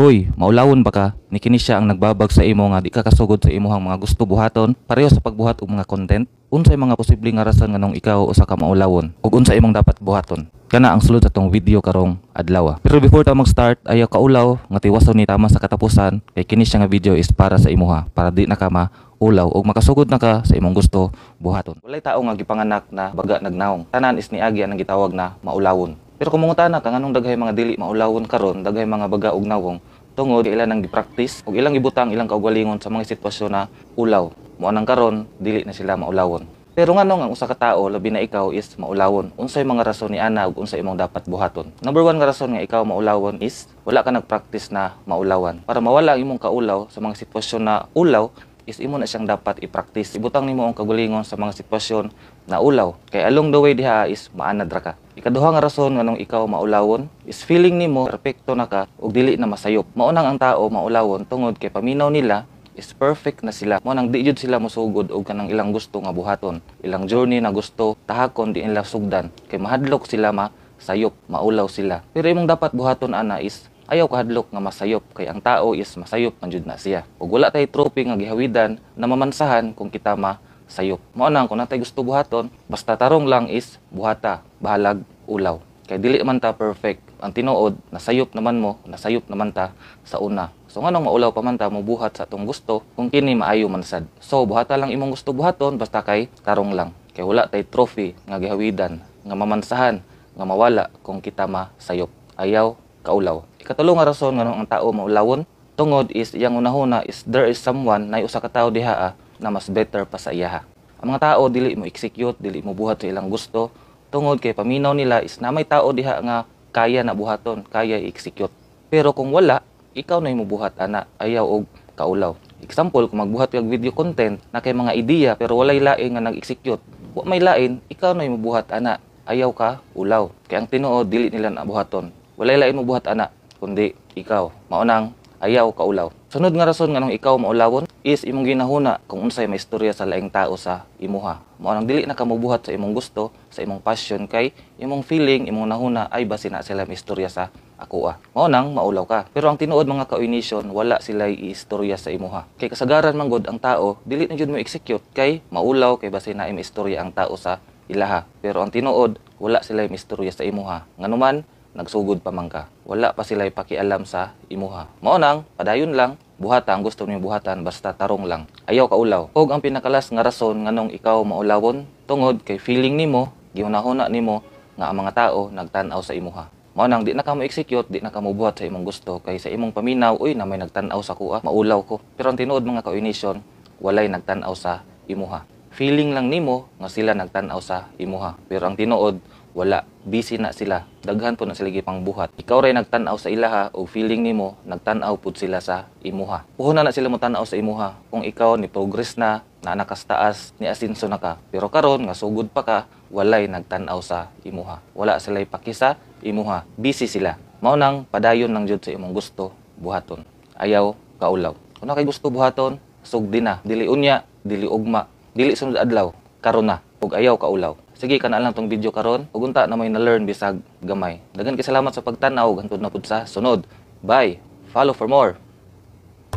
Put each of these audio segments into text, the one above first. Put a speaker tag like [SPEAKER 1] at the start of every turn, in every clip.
[SPEAKER 1] Uy, maulawon ba ka? Ni kini siya ang nagbabag sa imo nga di ka kasugod sa imuhang mga gusto buhaton pareho sa pagbuhat og mga content. Unsay mga posible nga rason nganong ikaw usa ka maulawon ug unsa imong dapat buhaton? Kana ang sulod sa tong video karong adlaw. Pero before ta mag-start, ayaw kaulaw nga tiwason ni tama sa katapusan kay kini siya nga video is para sa imuha, para di na ka maulaw ug makasugod na ka sa imong gusto buhaton. Walay tao nga gipanganak na baga nagnaong. Tanan is niagi ang gitawag na maulawon. Pero kung mangutana ka nganong daghay mga dili maulawon karon, daghay mga baga og nawong, tungod kay ilang nang gi-practice ug ilang gibutang ilang kaugalingon sa mga sitwasyon na ulaw. Mao nang karon dili na sila maulawon. Pero nganong ang usa ka tao, labi na ikaw, is maulawon? Unsay mga rason ni ana ug unsay imong dapat buhaton? Number one nga rason nga ikaw maulawon is wala ka nagpractice na maulawan. Para mawala ang imong kaulaw sa mga sitwasyon na ulaw is imo na siyang dapat i-practice. Ibutang nimo ang kaugalingon sa mga sitwasyon na ulaw. Kay along the way diha is maanad ra ka. Ikaduha nga rason nganong ikaw maulawon is feeling nimo perpekto na ka ug dili na masayop. Mao nang ang tao maulawon tungod kay paminaw nila is perfect na sila. Mao nang di jud sila mosugod og kanang ilang gusto nga buhaton. Ilang journey na gusto tahakon, di nila sugdan kay mahadlok sila masayop, maulaw sila. Pero imong dapat buhaton ana is ayaw kahadlok nga masayop kay ang tao is masayop man jud na siya. Ug wala tay trophy nga gihawidan na mamansahan kung kita masayop. Mao nang kung natay gusto buhaton, basta tarong lang is buhata, bahalag ulaw. Kay dili man ta perfect. Ang tinuod, nasayop naman mo, nasayop naman ta sa una. So nganong maulaw pa man ta mobuhat sa atong gusto kung kini maayo man sad? So buhata lang imong gusto buhaton, basta kay tarong lang. Kay wala tay trophy nga gihawidan nga mamansahan nga mawala kung kita masayop. Ayaw kaulaw. Ikatulo nga rason nganong ang tao maulawon tungod is iyang unahuna is there is someone na usa ka tawo diha na mas better pa sa iyaha. Ang mga tao dili mo execute, dili mo buhat sa ilang gusto tungod kay paminaw nila is na may tao diha nga kaya na buhaton, kaya i-execute. Pero kung wala, ikaw na buhat ana, ayaw og kaulaw. Example, kung magbuhat kag video content na kay mga idea pero walay lain nga nag-execute, wa may lain, ikaw na buhat ana, ayaw ka ulaw. Kay ang tinuod, dili nila na buhaton. Walay lain mo buhat ana kundi ikaw. Mao nang ayaw kaulaw. Sunod nga rason nganong ikaw maulawon is imong ginahuna kung unsay may istorya sa laing tao sa imuha. Mao nang dili na ka mobuhat sa imong gusto, sa imong passion kay imong feeling, imong nahuna ay basi na sila may istorya sa akoa. Mao nang maulaw ka. Pero ang tinuod, mga ka-nation, wala sila istorya sa imuha. Kay kasagaran man gud ang tao dili na jud mo execute kay maulaw kay basi na may istorya ang tao sa ilaha. Pero ang tinuod, wala sila may istorya sa imuha. Nganuman nagsugod pa man ka, wala pa sila pakialam sa imuha. Mao nang padayon lang, buhata ang gusto nimo buhatan, basta tarong lang. Ayaw kaulaw. Og ang pinakalas nga rason nganong ikaw maulawon tungod kay feeling nimo, gihunahuna nimo nga ang mga tao nagtan-aw sa imuha. Mao nang di na ka mo execute, di na ka mobuhat sa imong gusto kay sa imong paminaw, "Uy, na may nagtan-aw sa kuha, maulaw ko." Pero ang tinuod, mga ka-nation, walay nagtan-aw sa imuha. Feeling lang nimo nga sila nagtan-aw sa imuha. Pero ang tinuod, wala. Busy na sila. Daghan po na sila gipang buhat. Ikaw ray nagtan-aw sa ilaha o feeling nimo nagtan-aw pud sila sa imuha. Puhon na na sila mo tan-aw sa imuha kung ikaw ni progress na, na nakastaas, ni asinso na ka. Pero karon nga sugod pa ka, walay nagtan-aw sa imuha. Wala sila pakisa imuha. Busy sila. Mao nang padayon lang jud sa imong gusto buhaton. Ayaw kaulaw. Kung na kay gusto buhaton, sugdi na. Dili unya, dili ugma, dili sunod adlaw, karon na. Ug ayaw kaulaw. Sige, kana lang tong video karon. Ug unta na may na-learn bisag gamay. Daghan kay salamat sa pagtan-aw. Hantod na pud sa sunod. Bye. Follow for more.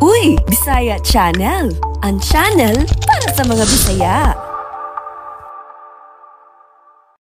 [SPEAKER 2] Uy, Bisaya Channel! Ang channel para sa mga Bisaya.